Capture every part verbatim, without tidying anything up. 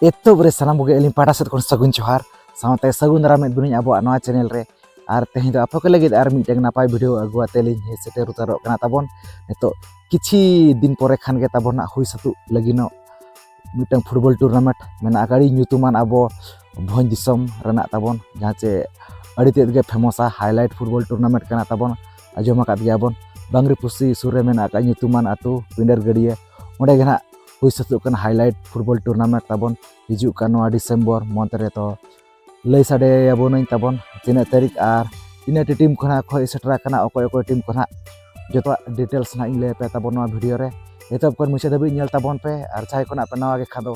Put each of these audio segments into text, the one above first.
ᱮᱛᱚᱦᱚᱵ ᱨᱮ ᱥᱟᱱᱟᱢ ᱠᱚᱜᱮ ᱟᱹᱞᱤᱧ ᱯᱟᱦᱴᱟ ᱥᱮᱫ ᱠᱷᱚᱱ ᱥᱟᱹᱜᱩᱱ ᱡᱚᱦᱟᱨ, ᱥᱟᱶᱛᱮ ᱥᱟᱹᱜᱩᱱ ᱫᱟᱨᱟᱢᱮᱫ ᱵᱚᱱᱟᱹᱧ ᱟᱵᱚᱣᱟᱜ ᱱᱚᱣᱟ ᱪᱮᱱᱮᱞ ᱨᱮ᱾ ᱟᱨ ᱛᱮᱦᱮᱧ ᱫᱚ ᱟᱯᱮ ᱠᱚ ᱞᱟᱹᱜᱤᱫ ᱟᱨ ᱢᱤᱫᱴᱟᱝ ᱱᱟᱯᱟᱭ ᱵᱷᱤᱰᱤᱭᱳ ᱟᱹᱜᱩ ᱟᱛᱮ ᱞᱤᱧ ᱦᱮᱡ ᱥᱮᱴᱮᱨ ᱩᱛᱟᱹᱨᱚᱜ ᱠᱟᱱᱟ ᱛᱟᱵᱚᱱ᱾ ᱱᱤᱛᱚᱜ ᱠᱤᱪᱷᱤ ᱫᱤᱱ ᱯᱚᱨᱮ ᱠᱷᱟᱱ ᱜᱮ ᱛᱟᱵᱚᱱ ᱦᱟᱸᱜ ᱦᱩᱭ ᱥᱟᱹᱛᱩᱜ ᱞᱟᱹᱜᱤᱫᱚᱜ ᱢᱤᱫᱴᱟᱝ ᱯᱷᱩᱴᱵᱚᱞ ᱴᱩᱨᱱᱟᱢᱮᱱᱴ ᱢᱮᱱᱟᱜ ᱟᱠᱟᱫ ᱟᱹᱰᱤ ᱧᱩᱛᱩᱢᱟᱱ ᱟᱵᱚ ᱵᱷᱚᱸᱡᱽ ᱫᱤᱥᱚᱢ ᱨᱮᱱᱟᱜ ᱛᱟᱵᱚᱱ, ᱡᱟᱦᱟᱸ ᱪᱮ ᱟᱹᱰᱤ ᱛᱮᱫ ᱜᱮ ᱯᱷᱮᱢᱚᱥᱟ ᱦᱟᱭᱞᱟᱭᱤᱴ ᱯᱷᱩᱴᱵᱚᱞ ᱴᱩᱨᱱᱟᱢᱮᱱᱴ ᱠᱟᱱᱟ ᱛᱟᱵᱚᱱ᱾ ᱟᱸᱡᱚᱢ ᱟᱠᱟᱫ ᱜᱮᱭᱟ ᱵᱚᱱ, ᱵᱟᱝᱨᱤᱯᱩᱥᱤ ᱥᱩᱨ ᱨᱮ ᱢᱮᱱᱟᱜ ᱟᱠᱟᱫ ᱧᱩᱛᱩᱢᱟᱱ ᱟᱹᱛᱩ ᱯᱤᱸᱰᱟᱹᱨ ᱜᱟᱹᱰᱭᱟᱹ, ᱚᱸᱰᱮ ᱜᱮ ᱱᱟᱦᱟᱜ ᱦᱩᱭ ᱥᱟᱹᱛᱚᱜ ᱠᱟᱱᱟ ᱦᱟᱭᱞᱟᱭᱤᱴ ᱯᱷᱩᱴᱵᱚᱞ ᱴᱩᱨᱱᱟᱢᱮᱱᱴ ᱛᱟᱵᱚᱱ ᱦᱤᱡᱩᱜ ᱠᱟᱱ ᱱᱚᱣᱟ ᱰᱤᱥᱮᱢᱵᱚᱨ ᱢᱚᱱᱛᱷ ᱨᱮ᱾ ᱛᱚ ᱞᱟᱹᱭ ᱥᱟᱰᱮ ᱟᱵᱚᱱᱟᱹᱧ ᱛᱟᱵᱚᱱ ᱛᱤᱱᱟᱹᱜ ᱛᱟᱹᱨᱤᱠᱷ ᱟᱨ ᱛᱤᱱᱟᱹᱜ ᱴᱤ ᱴᱤᱢ ᱠᱷᱚᱱᱟᱜ ᱠᱚ ᱦᱮᱡ ᱥᱮᱴᱮᱨ ᱟᱠᱟᱱᱟ, ᱚᱠᱚᱭ ᱚᱠᱚᱭ ᱴᱤᱢ ᱠᱷᱚᱱᱟᱜ, ᱡᱚᱛᱚᱣᱟᱜ ᱰᱤᱴᱮᱞᱥ ᱱᱟᱦᱟᱜ ᱤᱧ ᱞᱟᱹᱭ ᱟᱯᱮᱭᱟ ᱛᱟᱵᱚᱱ ᱱᱚᱣᱟ ᱵᱷᱤᱰᱤᱭᱳ ᱨᱮ᱾ ᱮᱛᱚᱦᱚᱵ ᱠᱷᱚᱱ ᱢᱩᱪᱟᱹᱫ ᱫᱷᱟᱹᱵᱤᱡ ᱧᱮᱞ ᱛᱟᱵᱚᱱ ᱯᱮ, ᱟᱨ ᱡᱟᱦᱟᱸᱭ ᱠᱷᱚᱱᱟᱜ ᱯᱮ ᱱᱟᱣᱟ ᱜᱮ ᱠᱷᱟᱱ ᱫᱚ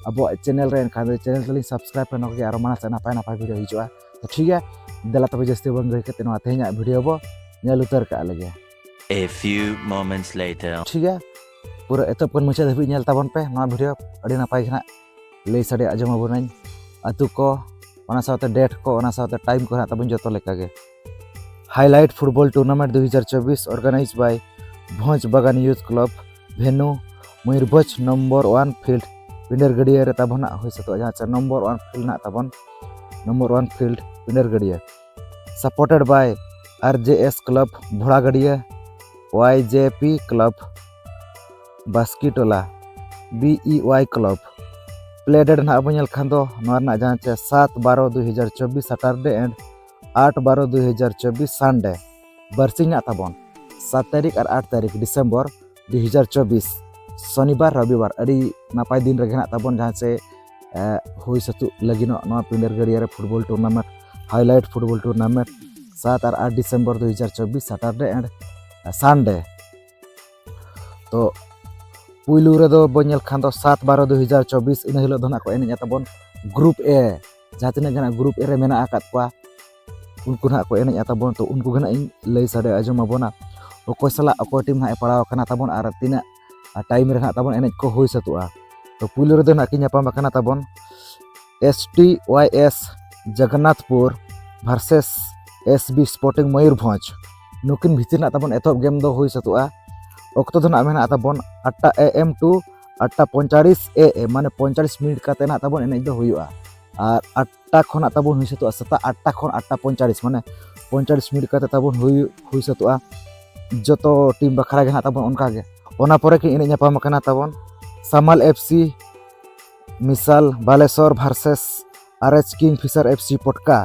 ᱟᱵᱚᱣᱟᱜ ᱪᱮᱱᱮᱞ ᱨᱮ, ᱮᱱᱠᱷᱟᱱ ᱫᱚ ᱪᱮᱱᱮᱞ ᱛᱟᱹᱞᱤᱧ ᱥᱟᱵᱥᱠᱨᱟᱭᱤᱵ ᱯᱮ, ᱱᱚᱝᱠᱟ ᱜᱮ ᱟᱨᱚ ᱢᱟᱲᱟᱝ ᱥᱮᱫ ᱱᱟᱯᱟᱭ ᱱᱟᱯᱟᱭ ᱵᱷᱤᱰᱤᱭᱳ ᱦᱤᱡᱩᱜᱼᱟ᱾ ᱛᱚ ᱴᱷᱤᱠ ᱜᱮᱭᱟ, ᱫᱮᱞᱟ ᱛᱚᱵᱮ ᱡᱟᱹᱥᱛᱤ ᱵᱟᱝ ᱜᱷᱟᱹᱲᱤ ᱠᱟᱛᱮ ᱱᱚᱣᱟ ᱛᱮᱦᱮᱧᱟᱜ ᱵᱷᱤᱰᱤᱭᱳ ᱵᱚ ᱧᱮᱞ ᱩᱛᱟᱹᱨ ᱠᱟᱜ ᱞᱮᱜᱮ᱾ A few moments later. ᱴᱷᱤᱠ ᱜᱮᱭᱟ, ᱯᱩᱨᱟᱹ ᱮᱛᱚᱦᱚᱵ ᱠᱷᱚᱱ ᱢᱩᱪᱟᱹᱫ ᱫᱷᱟᱹᱵᱤᱡ ᱧᱮᱞ ᱛᱟᱵᱚᱱ ᱯᱮ ᱱᱚᱣᱟ ᱵᱷᱤᱰᱤᱭᱳ, ᱟᱹᱰᱤ ᱱᱟᱯᱟᱭ ᱜᱮ ᱱᱟᱦᱟᱜ ᱞᱟᱹᱭ ᱥᱟᱰᱮ ᱟᱸᱡᱚᱢ ᱟᱵᱚᱱᱟᱹᱧ᱾ ᱟᱹᱛᱩ ᱠᱚ, ᱚᱱᱟ ᱥᱟᱶᱛᱮ ᱰᱮᱴ ᱠᱚ, ᱚᱱᱟ ᱥᱟᱶᱛᱮ ᱴᱟᱭᱤᱢ ᱠᱚ ᱱᱟᱦᱟᱜ ᱛᱟᱵᱚᱱ ᱡᱚᱛᱚ ᱞᱮᱠᱟᱜᱮ᱾ ᱦᱟᱭᱞᱟᱭᱤᱴ ᱯᱷᱩᱴᱵᱚᱞ ᱴᱩᱨᱱᱟᱢᱮᱱᱴ ᱫᱩ ᱦᱟᱡᱟᱨ ᱪᱚᱵᱵᱤᱥ, organized by Bhanj Bagan youth club, ᱵᱷᱮᱱᱩ ᱢᱚᱭᱩᱨᱵᱷᱚᱸᱡᱽ ᱱᱚᱢᱵᱚᱨ ᱚᱣᱟᱱ ᱯᱷᱤᱞᱰ ᱯᱤᱸᱰᱟᱹᱨ ᱜᱟᱹᱰᱭᱟᱹ ᱨᱮ ᱛᱟᱵᱚᱱ ᱱᱟᱜ ᱦᱩᱭ ᱥᱟᱹᱛᱚᱜᱼᱟ, ᱡᱟᱦᱟᱸ ᱪᱮ ᱱᱚᱢᱵᱚᱨ ᱚᱣᱟᱱ ᱯᱷᱤᱞᱰ ᱱᱟᱜ ᱛᱟᱵᱚᱱ, ᱱᱚᱢᱵᱚᱨ ᱚᱣᱟᱱ ᱯᱷᱤᱞᱰ ᱯᱤᱸᱰᱟᱹᱨ ᱜᱟᱹᱰᱭᱟᱹ᱾ Supported by R J S Club ᱵᱷᱚᱲᱟ ᱜᱟᱹᱰᱭᱟᱹ, Y J P Club Baski ᱴᱚᱞᱟ, B E Y Club᱾ Play date ᱱᱟᱦᱟᱜ ᱵᱚᱱ ᱧᱮᱞ ᱠᱷᱟᱱ ᱫᱚ ᱱᱚᱣᱟ ᱨᱮᱱᱟᱜ ᱡᱟᱦᱟᱸ ᱪᱮ ᱥᱟᱛ ᱵᱟᱨᱚ ᱫᱩ ᱦᱟᱡᱟᱨ ᱪᱚᱵᱵᱤᱥ Saturday and ᱟᱴ ᱵᱟᱨᱚ ᱫᱩ ᱦᱟᱡᱟᱨ ᱪᱚᱵᱵᱤᱥ Sunday, ᱵᱟᱨᱥᱤᱧ ᱱᱟᱜ ᱛᱟᱵᱚᱱ, ᱥᱟᱛ ᱛᱟᱹᱨᱤᱠᱷ ᱟᱨ ᱟᱴ ᱛᱟᱹᱨᱤᱠᱷ ᱰᱤᱥᱮᱢᱵᱚᱨ ᱫᱩ ᱦᱟᱡᱟᱨ ᱪᱚᱵᱵᱤᱥ, ᱥᱚᱱᱤᱵᱟᱨ ᱨᱚᱵᱤᱵᱟᱨ, ᱟᱹᱰᱤ ᱱᱟᱯᱟᱭ ᱫᱤᱱ ᱨᱮᱜᱮ ᱱᱟᱜ ᱛᱟᱵᱚᱱ ᱡᱟᱦᱟᱸ ᱪᱮ, ᱮ, ᱦᱩᱭ ᱥᱟᱹᱛᱩᱜ ᱞᱟᱹᱜᱤᱫᱚᱜ ᱱᱚᱣᱟ ᱯᱤᱸᱰᱟᱹᱨ ᱜᱟᱹᱰᱭᱟᱹ ᱨᱮ football tournament, highlight football tournament ᱥᱟᱛ ᱟᱨ ᱟᱴ ᱰᱤᱥᱮᱢᱵᱚᱨ ᱫᱩ ᱦᱟᱡᱟᱨ ᱪᱚᱵᱵᱤᱥ, Saturday and Sunday᱾ ᱛᱚ ᱯᱩᱭᱞᱩ ᱨᱮᱫᱚ ᱵᱚᱱ ᱧᱮᱞ ᱠᱷᱟᱱ ᱫᱚ ᱥᱟᱛ ᱵᱟᱨᱚ ᱫᱩ ᱦᱟᱡᱟᱨ ᱪᱚᱵᱵᱤᱥ, ᱤᱱᱟᱹ ᱦᱤᱞᱳᱜ ᱫᱚ ᱱᱟᱜ ᱠᱚ ᱮᱱᱮᱡᱼᱟ ᱛᱟᱵᱚᱱ ᱜᱨᱩᱯ ᱮ, ᱡᱟᱦᱟᱸ ᱛᱤᱱᱟᱹᱜ ᱜᱮ ᱱᱟᱜ ᱜᱨᱩᱯ ᱮ ᱨᱮ ᱢᱮᱱᱟᱜ ᱟᱠᱟᱫ ᱠᱚᱣᱟ, ᱩᱱᱠᱩ ᱱᱟᱜ ᱠᱚ ᱮᱱᱮᱡᱼᱟ ᱛᱟᱵᱚᱱ᱾ ᱛᱚ ᱩᱱᱠᱩ ᱜᱮ ᱱᱟᱜ ᱤᱧ ᱞᱟᱹᱭ ᱥᱟᱰᱮ ᱟᱸᱡᱚᱢ ᱟᱵᱚᱱᱟ, ᱚᱠᱚᱭ ᱥᱟᱞᱟᱜ ᱚᱠᱚᱭ ᱴᱤᱢ ᱱᱟᱜ ᱮ ᱯᱟᱲᱟᱣ ᱟᱠᱟᱱᱟ ᱛᱟᱵᱚᱱ ᱟᱨ ᱛᱤᱱᱟᱹᱜ ᱴᱟᱭᱤᱢ ᱨᱮ ᱱᱟᱜ ᱛᱟᱵᱚᱱ ᱮᱱᱮᱡ ᱠᱚ ᱦᱩᱭ ᱥᱟᱹᱛᱚᱜᱼᱟ᱾ ᱛᱚ ᱯᱩᱭᱞᱩ ᱨᱮᱫᱚ ᱱᱟᱜ ᱠᱤᱱ ᱧᱟᱯᱟᱢ ᱟᱠᱟᱱᱟ ᱛᱟᱵᱚᱱ S T Y S Jagannathpur versus S B Sporting Mayurbhanj. ᱱᱩᱠᱤᱱ ᱵᱷᱤᱛᱤᱨ ᱱᱟᱜ ᱛᱟᱵᱚᱱ ᱮᱛᱚᱦᱚᱵ ᱜᱮᱢ ᱫᱚ ᱦᱩᱭ ᱥᱟᱹᱛᱚᱜᱼᱟ᱾ ᱚᱠᱛᱚ ᱫᱚ ᱱᱟᱜ ᱢᱮᱱᱟᱜᱼᱟ ᱛᱟᱵᱚᱱ ᱟᱴ ᱴᱟ A M to ᱟᱴᱴᱟ ᱯᱚᱸᱭᱛᱟᱞᱤᱥ ᱮ ᱮᱢ, ᱢᱟᱱᱮ ᱯᱚᱸᱭᱛᱟᱞᱤᱥ ᱢᱤᱱᱤᱴ ᱠᱟᱛᱮ ᱱᱟᱜ ᱛᱟᱵᱚᱱ ᱮᱱᱮᱡ ᱫᱚ ᱦᱩᱭᱩᱜᱼᱟ᱾ ᱟᱨ ᱟᱴᱴᱟ ᱠᱷᱚᱱᱟᱜ ᱛᱟᱵᱚᱱ ᱦᱩᱭ ᱥᱟᱹᱛᱚᱜᱼᱟ, ᱥᱮᱛᱟᱜ ᱟᱴᱴᱟ ᱠᱷᱚᱱ ᱟᱴᱴᱟ ᱯᱚᱸᱭᱛᱟᱞᱤᱥ, ᱢᱟᱱᱮ ᱯᱚᱸᱭᱛᱟᱞᱤᱥ ᱢᱤᱱᱤᱴ ᱠᱟᱛᱮ ᱛᱟᱵᱚᱱ ᱦᱩᱭ ᱦᱩᱭ ᱥᱟᱹᱛᱚᱜᱼᱟ᱾ ᱡᱚᱛᱚ ᱴᱤᱢ ᱵᱟᱠᱷᱨᱟ ᱜᱮ ᱱᱟᱜ ᱛᱟᱵᱚᱱ ᱚᱱᱠᱟ ᱜᱮ᱾ ᱚᱱᱟ ᱯᱚᱨᱮ ᱠᱤᱱ ᱮᱱᱮᱡ ᱧᱟᱯᱟᱢ ᱟᱠᱟᱱᱟ ᱛᱟᱵᱚᱱ ᱥᱟᱢᱟᱞ ᱮᱯᱷ ᱥᱤ ᱢᱤᱥᱟᱞ ᱵᱟᱞᱮᱥᱚᱨ ᱵᱷᱟᱨᱥᱮᱥ ᱟᱨ ᱮᱪ ᱠᱤᱝ ᱯᱷᱤᱥᱟᱨ ᱮᱯᱷ ᱥᱤ ᱯᱚᱴᱠᱟ᱾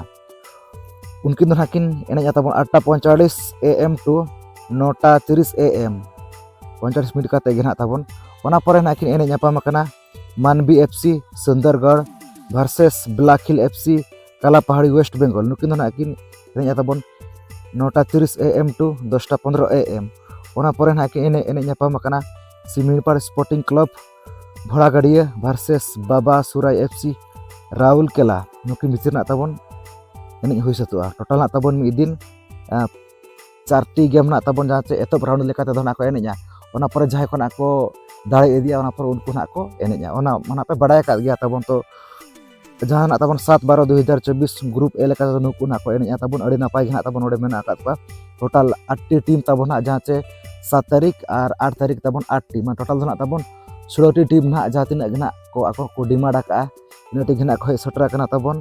ᱩᱱᱠᱤᱱ ᱫᱚ ᱱᱟᱦᱟᱜ ᱠᱤᱱ ᱮᱱᱮᱡᱼᱟ ᱛᱟᱵᱚᱱ ᱟᱴᱴᱟ ᱯᱚᱸᱭᱛᱟᱞᱤᱥ ᱮ ᱮᱢ to ᱱᱚᱴᱟ ᱛᱤᱨᱤᱥ ᱮ ᱮᱢ, ᱯᱚᱸᱭᱛᱟᱞᱤᱥ ᱢᱤᱱᱤᱴ ᱠᱟᱛᱮ ᱜᱮ ᱱᱟᱦᱟᱜ ᱛᱟᱵᱚᱱ᱾ ᱚᱱᱟ ᱯᱚᱨᱮ ᱱᱟᱦᱟᱜ ᱠᱤᱱ ᱮᱱᱮᱡ ᱧᱟᱯᱟᱢ ᱟᱠᱟᱱᱟ Manbi F C Sundargarh versus black hill F C Kala Pahari West Bengal. ᱱᱩᱠᱤᱱ ᱫᱚ ᱱᱟᱦᱟᱜ ᱠᱤᱱ ᱮᱱᱮᱡᱼᱟ ᱛᱟᱵᱚᱱ ᱱᱚᱴᱟ ᱛᱤᱨᱤᱥ ᱮ ᱮᱢ to ᱫᱚᱥᱴᱟ ᱯᱚᱱᱫᱽᱨᱚ ᱮ ᱮᱢ᱾ ᱚᱱᱟ ᱯᱚᱨᱮ ᱱᱟᱦᱟᱜ ᱠᱤᱱ ᱮᱱᱮᱡ ᱮᱱᱮᱡ ᱧᱟᱯᱟᱢ ᱟᱠᱟᱱᱟ ᱥᱤᱢᱤᱲᱯᱟᱲ ᱥᱯᱳᱨᱴᱤᱝ ᱠᱞᱟᱵᱽ ᱵᱷᱚᱲᱟᱜᱟᱹᱰᱤᱭᱟᱹ ᱵᱷᱟᱨᱥᱮᱥ ᱵᱟᱵᱟ ᱥᱩᱨᱟᱭ ᱮᱯᱷ ᱥᱤ ᱨᱟᱣᱩᱞᱠᱮᱞᱟ᱾ ᱱᱩᱠᱤᱱ ᱵᱷᱤᱛᱤᱨ ᱨᱮᱱᱟᱜ ᱛᱟᱵᱚᱱ ᱮᱱᱮᱡ ᱦᱩᱭ ᱥᱟᱹᱛᱚᱜᱼᱟ᱾ ᱴᱳᱴᱟᱞ ᱱᱟᱜ ᱛᱟᱵᱚᱱ ᱢᱤᱫ ᱫᱤᱱ, ᱟᱸ, ᱪᱟᱨᱴᱤ ᱜᱮᱢ ᱱᱟᱜ ᱛᱟᱵᱚᱱ, ᱡᱟᱦᱟᱸ ᱪᱮ ᱮᱛᱚᱦᱚᱵ ᱨᱟᱣᱩᱱᱰ ᱞᱮᱠᱟ ᱛᱮᱫᱚ ᱱᱟᱜ ᱠᱚ ᱮᱱᱮᱡᱼᱟ᱾ ᱚᱱᱟ ᱯᱚᱨᱮ ᱡᱟᱦᱟᱸᱭ ᱠᱚ ᱱᱟᱜ ᱠᱚ ᱫᱟᱲᱮ ᱤᱫᱤᱭᱟ, ᱚᱱᱟ ᱯᱚᱨᱮ ᱩᱱᱠᱩ ᱱᱟᱜ ᱠᱚ ᱮᱱᱮᱡᱼᱟ᱾ ᱚᱱᱟ ᱢᱟ ᱱᱟᱜ ᱯᱮ ᱵᱟᱲᱟᱭ ᱟᱠᱟᱫ ᱜᱮᱭᱟ ᱛᱟᱵᱚᱱ᱾ ᱛᱚ ᱡᱟᱦᱟᱸ ᱱᱟᱜ ᱛᱟᱵᱚᱱ ᱥᱟᱛ ᱵᱟᱨᱚ ᱫᱩ ᱦᱟᱡᱟᱨ ᱪᱚᱵᱵᱤᱥ ᱜᱨᱩᱯ ᱮ ᱞᱮᱠᱟ ᱛᱮᱫᱚ ᱱᱩᱠᱩ ᱱᱟᱜ ᱠᱚ ᱮᱱᱮᱡᱼᱟ ᱛᱟᱵᱚᱱ᱾ ᱟᱹᱰᱤ ᱱᱟᱯᱟᱭ ᱜᱮ ᱱᱟᱜ ᱛᱟᱵᱚᱱ ᱚᱸᱰᱮ ᱢᱮᱱᱟᱜ ᱟᱠᱟᱫ ᱠᱚᱣᱟ᱾ ᱴᱳᱴᱟᱞ ᱟᱴᱴᱤ ᱴᱤᱢ ᱛᱟᱵᱚᱱ ᱱᱟᱜ, ᱡᱟᱦᱟᱸ ᱪᱮ ᱥᱟᱛ ᱛᱟᱹᱨᱤᱠᱷ ᱟᱨ ᱟᱴ ᱛᱟᱹᱨᱤᱠᱷ ᱛᱟᱵᱚᱱ ᱟᱴᱴᱤ, ᱢᱟᱱᱮ ᱴᱳᱴᱟᱞ ᱫᱚ ᱱᱟᱜ ᱛᱟᱵᱚᱱ ᱥᱳᱞᱳᱴᱤ ᱴᱤᱢ ᱱᱟᱜ ᱡᱟᱦᱟᱸ ᱛᱤᱱᱟᱹᱜ ᱜᱮ ᱱᱟᱜ ᱠᱚ ᱟᱠᱚ ᱠᱚ ᱰᱤᱢᱟᱱᱰ ᱟᱠᱟᱫᱼᱟ, ᱤᱱᱟᱹᱜ ᱴᱤ ᱜᱮ ᱱᱟᱜ ᱠᱚ ᱦᱮᱡ ᱥᱮᱴᱮᱨ ᱟᱠᱟᱱᱟ ᱛᱟᱵᱚᱱ᱾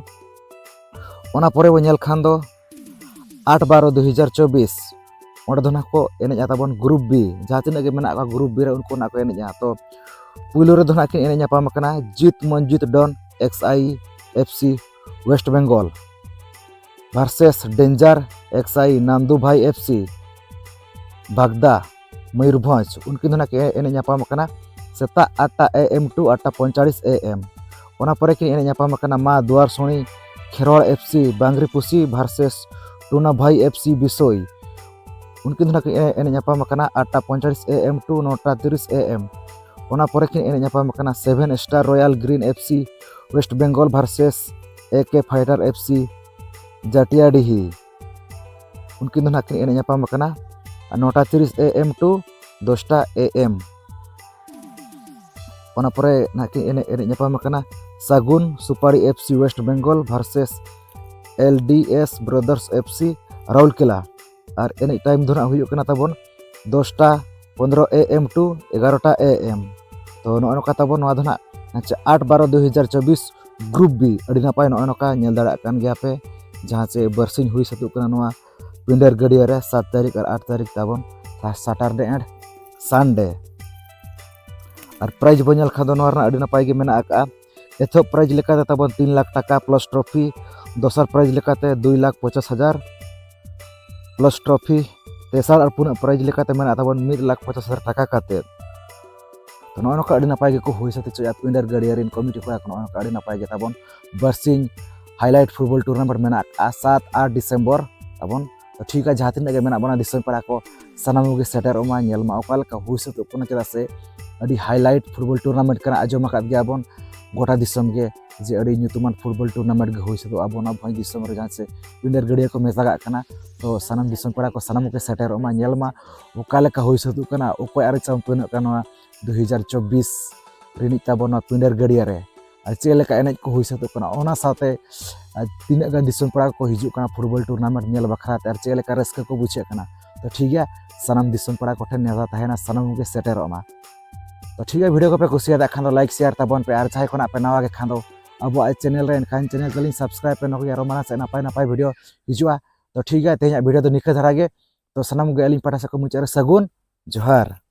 ᱚᱱᱟ ᱯᱚᱨᱮ ᱵᱚᱱ ᱧᱮᱞ ᱠᱷᱟᱱ ᱫᱚ ᱟᱴ ᱵᱟᱨᱚ ᱫᱩ ᱦᱟᱡᱟᱨ ᱪᱚᱵᱵᱤᱥ, ᱚᱸᱰᱮ ᱫᱚ ᱱᱟᱜ ᱠᱚ ᱮᱱᱮᱡᱼᱟ ᱛᱟᱵᱚᱱ ᱜᱨᱩᱯ ᱵᱤ, ᱡᱟᱦᱟᱸ ᱛᱤᱱᱟᱹᱜ ᱜᱮ ᱢᱮᱱᱟᱜ ᱠᱚᱣᱟ ᱜᱨᱩᱯ ᱵᱤ ᱨᱮ, ᱩᱱᱠᱩ ᱱᱟᱜ ᱠᱚ ᱮᱱᱮᱡᱼᱟ᱾ ᱛᱚ ᱯᱩᱭᱞᱩ ᱨᱮᱫᱚ ᱱᱟᱜ ᱠᱤᱱ ᱮᱱᱮᱡ ᱧᱟᱯᱟᱢ ᱟᱠᱟᱱᱟ Jit Monjit don X I F C west Bengal versus danger X I Nandu Bhai F ᱥᱤ ᱵᱟᱜᱽᱫᱟ ᱢᱚᱭᱩᱨᱵᱷᱚᱸᱡᱽ᱾ ᱩᱱᱠᱤᱱ ᱫᱚ ᱱᱟᱜ ᱠᱤᱱ ᱮᱱᱮᱡ ᱧᱟᱯᱟᱢ ᱟᱠᱟᱱᱟ ᱥᱮᱛᱟᱜ ᱟᱴᱴᱟ ᱮ ᱮᱢ to ᱟᱴᱴᱟ ᱯᱚᱸᱭᱛᱟᱞᱤᱥ ᱮ ᱮᱢ᱾ ᱚᱱᱟ ᱯᱚᱨᱮ ᱠᱤᱱ ᱮᱱᱮᱡ ᱧᱟᱯᱟᱢ ᱟᱠᱟᱱᱟ ᱢᱟ ᱫᱩᱣᱟᱨ ᱥᱚᱬᱤ ᱠᱷᱮᱨᱣᱟᱲ ᱮᱯᱷ ᱥᱤ ᱵᱟᱝᱨᱤᱯᱩᱥᱤ ᱵᱷᱟᱨᱥᱮᱥ ᱴᱩᱱᱟ ᱵᱷᱟᱭ ᱮᱯᱷ ᱥᱤ ᱵᱤᱥᱳᱭ᱾ ᱩᱱᱠᱤᱱ ᱫᱚ ᱱᱟᱜ ᱠᱤᱱ ᱮᱱᱮᱡ ᱧᱟᱯᱟᱢ ᱟᱠᱟᱱᱟ ᱟᱴᱴᱟ ᱯᱚᱸᱭᱛᱟᱞᱤᱥ ᱮ ᱮᱢ to ᱱᱚᱴᱟ ᱛᱤᱨᱤᱥ ᱮ ᱮᱢ᱾ ᱚᱱᱟ ᱯᱚᱨᱮ ᱠᱤᱱ ᱮᱱᱮᱡ ᱧᱟᱯᱟᱢ ᱟᱠᱟᱱᱟ seven star royal green F C west Bengal versus A K fighter F C Jatiyadihi. ᱩᱱᱠᱤᱱ ᱫᱚ ᱱᱟᱜ ᱠᱤᱱ ᱮᱱᱮᱡ ᱧᱟᱯᱟᱢ ᱟᱠᱟᱱᱟ ᱱᱚᱴᱟ ᱛᱤᱨᱤᱥ ᱮ ᱮᱢ to ᱫᱚᱥᱴᱟ ᱮ ᱮᱢ᱾ ᱚᱱᱟ ᱯᱚᱨᱮ ᱱᱟᱜ ᱠᱤᱱ ᱮᱱᱮᱡ ᱮᱱᱮᱡ ᱧᱟᱯᱟᱢ ᱟᱠᱟᱱᱟ Sagun Supari F C west Bengal versus L D S brothers F C Rourkela. ᱟᱨ ᱮᱱᱮᱡ ᱴᱟᱭᱤᱢ ᱫᱚ ᱱᱟᱜ ᱦᱩᱭᱩᱜ ᱠᱟᱱᱟ ᱛᱟᱵᱚᱱ ᱫᱚᱥᱴᱟ ᱯᱚᱱᱫᱽᱨᱚ ᱮ ᱮᱢ to ᱮᱜᱟᱨᱚᱴᱟ ᱮ ᱮᱢ᱾ ᱛᱚ ᱱᱚᱜᱼᱚᱭ ᱱᱚᱝᱠᱟ ᱛᱟᱵᱚᱱ ᱱᱚᱣᱟ ᱫᱚ ᱱᱟᱦᱟᱜ ᱟᱪᱪᱷᱟ ᱟᱴ ᱵᱟᱨᱚ ᱫᱩ ᱦᱟᱡᱟᱨ ᱪᱚᱵᱵᱤᱥ ᱜᱨᱩᱯ ᱵᱤ ᱟᱹᱰᱤ ᱱᱟᱯᱟᱭ ᱱᱚᱜᱼᱚᱭ ᱱᱚᱝᱠᱟ ᱧᱮᱞ ᱫᱟᱲᱮᱭᱟᱜ ᱠᱟᱱ ᱜᱮᱭᱟ ᱯᱮ, ᱡᱟᱦᱟᱸ ᱪᱮ ᱵᱟᱨᱥᱤᱧ ᱦᱩᱭ ᱥᱟᱹᱛᱚᱜ ᱠᱟᱱᱟ ᱱᱚᱣᱟ ᱯᱤᱸᱰᱟᱹᱨ ᱜᱟᱹᱰᱭᱟᱹ ᱨᱮ ᱥᱟᱛ ᱛᱟᱹᱨᱤᱠᱷ ᱟᱨ ᱟᱴ ᱛᱟᱹᱨᱤᱠᱷ ᱛᱟᱵᱚᱱ Saturday and Sunday. R prize ᱵᱚᱱ ᱧᱮᱞ ᱠᱷᱟᱱ ᱫᱚ ᱱᱚᱣᱟ ᱨᱮᱱᱟᱜ ᱟᱹᱰᱤ ᱱᱟᱯᱟᱭ ᱜᱮ ᱢᱮᱱᱟᱜ ᱟᱠᱟᱫᱼᱟ᱾ ᱮᱛᱚᱦᱚᱵ ᱯᱨᱟᱭᱤᱡᱽ ᱞᱮᱠᱟᱛᱮ ᱛᱟᱵᱚᱱ ᱛᱤᱱ ᱞᱟᱠᱷ ᱴᱟᱠᱟ ᱯᱞᱟᱥ ᱴᱨᱚᱯᱷᱤ, ᱫᱚᱥᱟᱨ ᱯᱨᱟᱭᱤᱡᱽ ᱞᱮᱠᱟᱛᱮ ᱫᱩᱭ ᱞᱟᱠᱷ ᱯᱚᱧᱪᱟᱥ ᱦᱟᱡᱟᱨ ᱯᱞᱟᱥ ᱴᱨᱚᱯᱷᱤ, ᱛᱮᱥᱟᱨ ᱟᱨ ᱯᱩᱱᱟᱜ ᱯᱨᱟᱭᱤᱡᱽ ᱞᱮᱠᱟᱛᱮ ᱢᱮᱱᱟᱜ ᱛᱟᱵᱚᱱ ᱢᱤᱫ ᱞᱟᱠᱷ ᱯᱚᱧᱪᱟᱥ ᱦᱟᱡᱟᱨ ᱴᱟᱠᱟ ᱠᱟᱛᱮᱫ᱾ ᱛᱚ ᱱᱚᱜᱼᱚᱭ ᱱᱚᱝᱠᱟ ᱟᱹᱰᱤ ᱱᱟᱯᱟᱭ ᱜᱮᱠᱚ ᱦᱩᱭ ᱥᱟᱹᱛ ᱦᱚᱪᱚᱭᱟ ᱯᱤᱸᱰᱟᱹᱨ ᱜᱟᱹᱰᱭᱟᱹ ᱨᱮᱱ ᱠᱚᱢᱤᱴᱤ ᱠᱚᱲᱟ ᱠᱚ᱾ ᱱᱚᱜᱼᱚᱭ ᱱᱚᱝᱠᱟ ᱟᱹᱰᱤ ᱱᱟᱯᱟᱭ ᱜᱮ ᱛᱟᱵᱚᱱ ᱵᱟᱨᱥᱤᱧ ᱦᱟᱭᱞᱟᱭᱤᱴ ᱯᱷᱩᱴᱵᱚᱞ ᱴᱩᱨᱱᱟᱢᱮᱱᱴ ᱢᱮᱱᱟᱜ ᱟᱠᱟᱫᱼᱟ ᱥᱟᱛ ᱟᱨ ᱰᱤᱥᱮᱢᱵᱚᱨ ᱛᱟᱵᱚᱱ᱾ ᱛᱚ ᱴᱷᱤᱠ ᱜᱮᱭᱟ, ᱡᱟᱦᱟᱸ ᱛᱤᱱᱟᱹᱜ ᱜᱮ ᱢᱮᱱᱟᱜ ᱵᱚᱱᱟ ᱫᱤᱥᱚᱢ ᱯᱮᱲᱟ ᱠᱚ, ᱥᱟᱱᱟᱢ ᱠᱚᱜᱮ ᱥᱮᱴᱮᱨᱚᱜ ᱢᱟ, ᱧᱮᱞ ᱢᱟ ᱚᱠᱟ ᱞᱮᱠᱟ ᱦᱩᱭ ᱥᱟᱹᱛᱚᱜ ᱠᱟᱱᱟ, ᱪᱮᱫᱟᱜ ᱥᱮ ᱟᱹᱰᱤ ᱦᱟᱭᱞᱟᱭᱤᱴ ᱯᱷᱩᱴᱵᱚᱞ ᱴᱩᱨᱱᱟᱢᱮᱱᱴ ᱠᱟᱱᱟ᱾ ᱟᱸᱡᱚᱢ ᱟᱠᱟᱫ ᱜᱮᱭᱟ ᱵᱚᱱ ᱜᱚᱴᱟ ᱫᱤᱥᱚᱢ ᱜᱮ ᱡᱮ ᱟᱹᱰᱤ ᱧᱩᱛᱩᱢᱟᱱ ᱯᱷᱩᱴᱵᱚᱞ ᱴᱩᱨᱱᱟᱢᱮᱱᱴ ᱜᱮ ᱦᱩᱭ ᱥᱟᱹᱛᱚᱜᱼᱟ ᱟᱵᱚ ᱱᱚᱣᱟ ᱵᱷᱚᱸᱡᱽ ᱫᱤᱥᱚᱢ ᱨᱮ, ᱡᱟᱦᱟᱸ ᱪᱮ ᱯᱤᱸᱰᱟᱹᱨ ᱜᱟᱹᱰᱭᱟᱹ ᱠᱚ ᱢᱮᱛᱟᱜᱟᱜ ᱠᱟᱱᱟ᱾ ᱛᱚ ᱥᱟᱱᱟᱢ ᱫᱤᱥᱚᱢ ᱯᱮᱲᱟ ᱠᱚ ᱥᱟᱱᱟᱢ ᱠᱚᱜᱮ ᱥᱮᱴᱮᱨᱚᱜ ᱢᱟ, ᱧᱮᱞ ᱢᱟ ᱚᱠᱟ ᱞᱮᱠᱟ ᱦᱩᱭ ᱥᱟᱹᱛᱚᱜ ᱠᱟᱱᱟ, ᱚᱠᱚᱭ ᱟᱨ ᱪᱟᱢᱯᱤᱭᱟᱱᱚᱜ ᱠᱟᱱᱟ ᱱᱚᱣᱟ ᱫᱩ ᱦᱟᱡᱟᱨ ᱪᱚᱵᱵᱤᱥ ᱨᱤᱱᱤᱡ ᱛᱟᱵᱚᱱ ᱱᱚᱣᱟ ᱯᱤᱸᱰᱟᱹᱨ ᱜᱟᱹᱰᱭᱟᱹ ᱨᱮ, ᱟᱨ ᱪᱮᱫ ᱞᱮᱠᱟ ᱮᱱᱮᱡ ᱠᱚ ᱦᱩᱭ ᱥᱟᱹᱛᱚᱜ ᱠᱟᱱᱟ, ᱚᱱᱟ ᱥᱟᱶᱛᱮ ᱟᱨ ᱛᱤᱱᱟᱹᱜ ᱜᱟᱱ ᱫᱤᱥᱚᱢ ᱯᱮᱲᱟ ᱠᱚᱠᱚ ᱦᱤᱡᱩᱜ ᱠᱟᱱᱟ ᱯᱷᱩᱴᱵᱚᱞ ᱴᱩᱨᱱᱟᱢᱮᱱᱴ ᱧᱮᱞ ᱵᱟᱠᱷᱨᱟ ᱛᱮ, ᱟᱨ ᱪᱮᱫ ᱞᱮᱠᱟ ᱨᱟᱹᱥᱠᱟᱹ ᱠᱚ ᱵᱩᱡᱷᱟᱹᱜ ᱠᱟᱱᱟ᱾ ᱛᱚ ᱴᱷᱤᱠ ᱜᱮᱭᱟ, ᱥᱟᱱᱟᱢ ᱫᱤᱥᱚᱢ ᱯᱮᱲᱟ ᱠᱚᱴᱷᱮᱱ ᱱᱮᱣᱛᱟ ᱛᱟᱦᱮᱱᱟ, ᱥᱟᱱᱟᱢ ᱠᱚᱜᱮ ᱥᱮᱴᱮᱨᱚᱜ ᱢᱟ᱾ ᱛᱚ ᱴᱷᱤᱠ ᱜᱮᱭᱟ, ᱵᱷᱤᱰᱤᱭᱳ ᱠᱚᱯᱮ ᱠᱩᱥᱤᱭᱟᱫᱟ ᱠᱷᱟᱱ ᱫᱚ ᱞᱟᱭᱤᱠ ᱥᱮᱭᱟᱨ ᱛᱟᱵᱚᱱ ᱯᱮ, ᱟᱨ ᱡᱟᱦᱟᱸᱭ ᱠᱷᱚᱱᱟᱜ ᱯᱮ ᱱᱟᱣᱟ ᱜᱮ ᱠᱷᱟᱱ ᱫᱚ ᱟᱵᱚᱣᱟᱜ ᱪᱮᱱᱮᱞ ᱨᱮ ᱮᱱᱠᱷᱟᱱ ᱪᱮᱱᱮᱞ ᱛᱟᱹᱞᱤᱧ ᱥᱟᱵᱥᱠᱨᱟᱭᱤᱵ ᱯᱮ, ᱱᱚᱣᱟ ᱠᱚᱜᱮ ᱟᱨᱚ ᱢᱟᱨᱟᱝ ᱥᱮᱫ ᱱᱟᱯᱟᱭ ᱱᱟᱯᱟᱭ ᱵᱷᱤᱰᱤᱭᱳ ᱦᱤᱡᱩᱜᱼᱟ᱾ ᱛᱚ ᱴᱷᱤᱠ ᱜᱮᱭᱟ, ᱛᱮᱦᱮᱧᱟᱜ ᱵᱷᱤᱰᱤᱭᱳ ᱫᱚ ᱱᱤᱝᱠᱟᱹ ᱫᱷᱟᱨᱟ ᱜᱮ᱾ ᱛᱚ ᱥᱟᱱᱟᱢ ᱠᱚᱜᱮ ᱟᱹᱞᱤᱧ ᱯᱟᱦᱴᱟ ᱥᱮᱫ ᱠᱷᱚᱱ ᱢᱩᱪᱟᱹᱫ ᱨᱮ ᱥᱟᱹᱜᱩᱱ ᱡᱚᱦᱟᱨ᱾